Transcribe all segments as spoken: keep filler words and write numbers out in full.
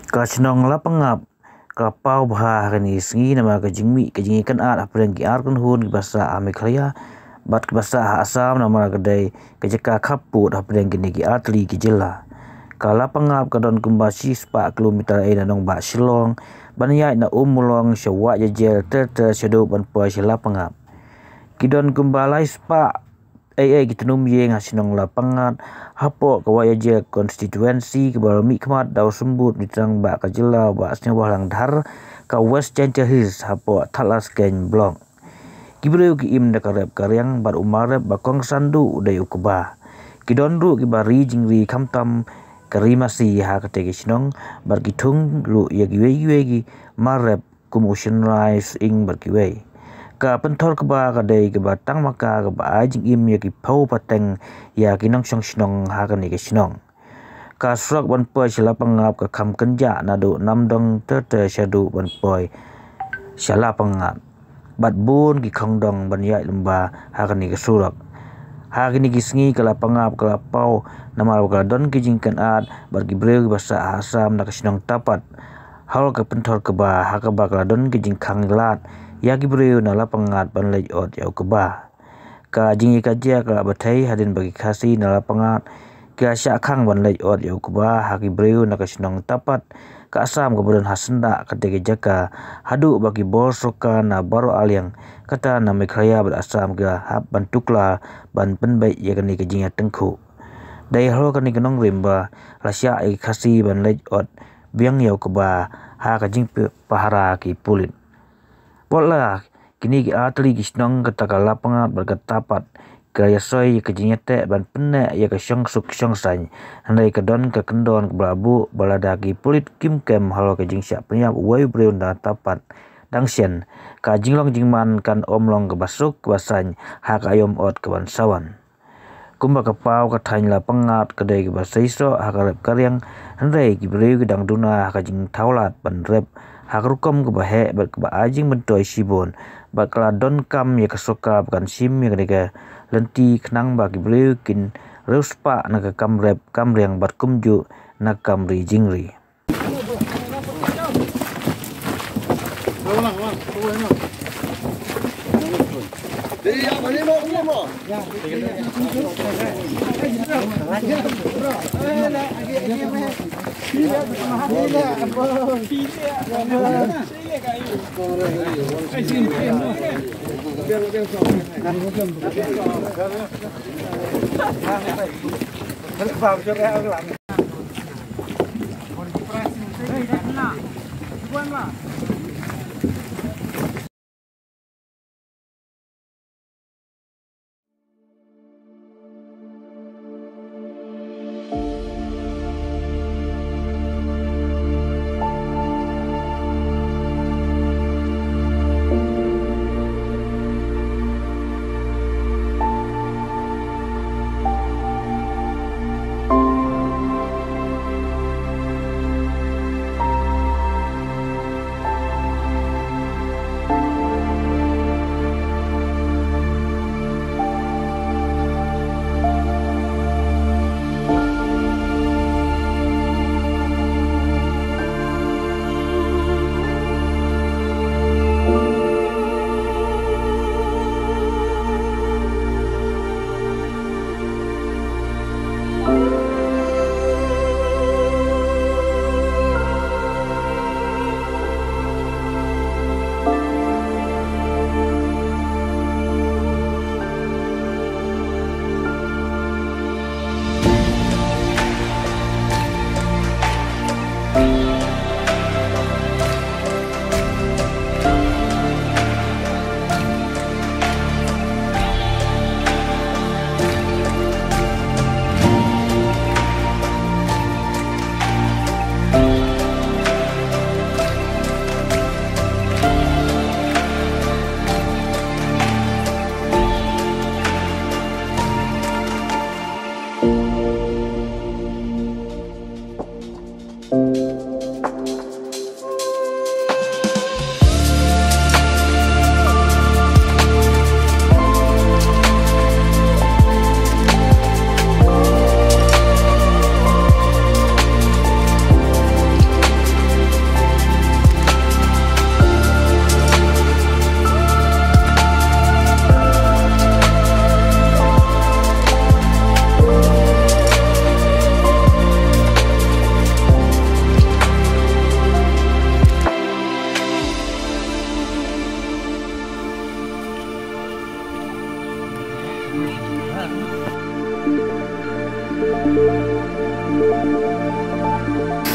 Ka shnong Lapangap ka la paw bha ha kane ka sngi namar ka jingmih ka jingïakynad hapdeng ki ar kynhun kiba sah ha Meghalaya bad kiba sah ha Assam, namar ka dei ka jaka khappud hapdeng kine ki artylli ki jylla. Ka Lapangap ka don kumba shispah kilometer ei na nongbah Shillong, ban ïaid na Ummulong sha Wahiajer ter ter shaduh ban poi sha Lapangap. Ki don kumba laispah ei ei ki tnum ïing ha shnong Lapangap hapoh ka Wahiajer constituency, kiba la mihkhmat da u Symbud Rangbah ka jylla Bah Sniawbhalang Dhar, ka West Jaintia Hills hapoh Thadlaskein Block. Ki briew ki im da ka rep ka riang bad u mar rep ba kongsan duh u dei u kba. Ki don ruh kiba ri jingri khamtam ka ri masi ha katei ka shnong bad ki thung ruh ïa kiwei kiwei ki mar rep kum u shynrai sying bad kiwei. Ka pynthor kba ka dei kaba tang ma ka kaba ai jingim ïa ki phew pateng ïa ki nongshong shnong ha kane ka shnong. Ka surok ban poi sha Lapangap ka kham kynjah naduh Namdong ter ter shaduh ban poi sha Lapangap. Bad bun ki khongdong ban ïaid lyngba ha kane ka surok. Ha kine ki sngi ka Lapangap ka la paw namar ba ka la don ki jingïakynad bad ki briew kiba sah ha Assam na ka shnong Tapat. Halor ka pynthor kba ha kaba ka la don ki jingkhang lad ïa ki briew na Lapangap ban leit ot ïa u kba. Ka jingïakajia ka la bthei hadien ba ki Khasi na Lapangap ki la shah khang ban leit ot ïa u kba ha ki briew na ka shnong Tapat, ka Assam kaba don ha syndah katei ka jaka, haduh ba ki bor sorkar na baroh arliang, kata na Meghalaya bad Assam, ki la hap ban tuklar ban pynbeit ïa kane ka jingïatyngkhuh. Dei halor kane ka nongrim ba la shah ïa ki Khasi ban leit ot biang ïa u kba ha ka jingpahara ki pulit. Wat la kine ki artylli ki shnong, kata ka Lapangap bad ka Tapat, ka ïasoi ïa ka jingïateh ban pynneh ïa ka shongsuk shongsaiñ, hynrei ka don ka kyndon kaba la buh ba lada ki pulit kim kem halor ka jingshah pynïap uwei u briew na Tapat dang shen, ka jinglong jingman kan ym long kaba suk kaba saiñ ha ka aïom ot kaban sa wan. Kumba ka paw, ka thaiñ Lapangap ka dei kaba seisoh ha ka rep ka riang, hynrei ki briew ki dang duna ha ka jingthaw lad ban rep ha ka rukom kaba heh bad kaba ai jingmyntoi shibun, bad ka la donkam ïa ka sorkar ba kan shim ïa kane ka lynti khnang ba ki briew kin riewspah na ka kam rep kam riang bad kumjuh na ka kam ri jingri.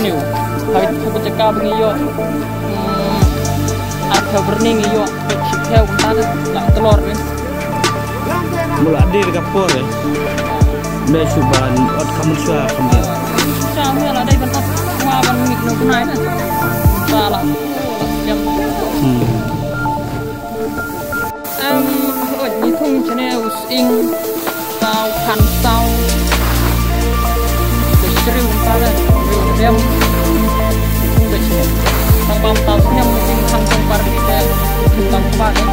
New. Hai, hai, jaka ba ngi ïoh. Hmm, ar phew byrni ngi ïoh. Peit shi phew kumta te la tlot ni. Mula dei ka por eh. Me shu ban ot kam shuwa kam dia. Shuwa me la dei ban ot ma ban mik no kunai na. Salah. Hmm. Em, oj, ngi thung chene u sing, tau, phan tau. Be shriu tau le, riu dem. Thung be shriu. Tang bam tau snem, sing phan tau par ni be. Tang pa ni.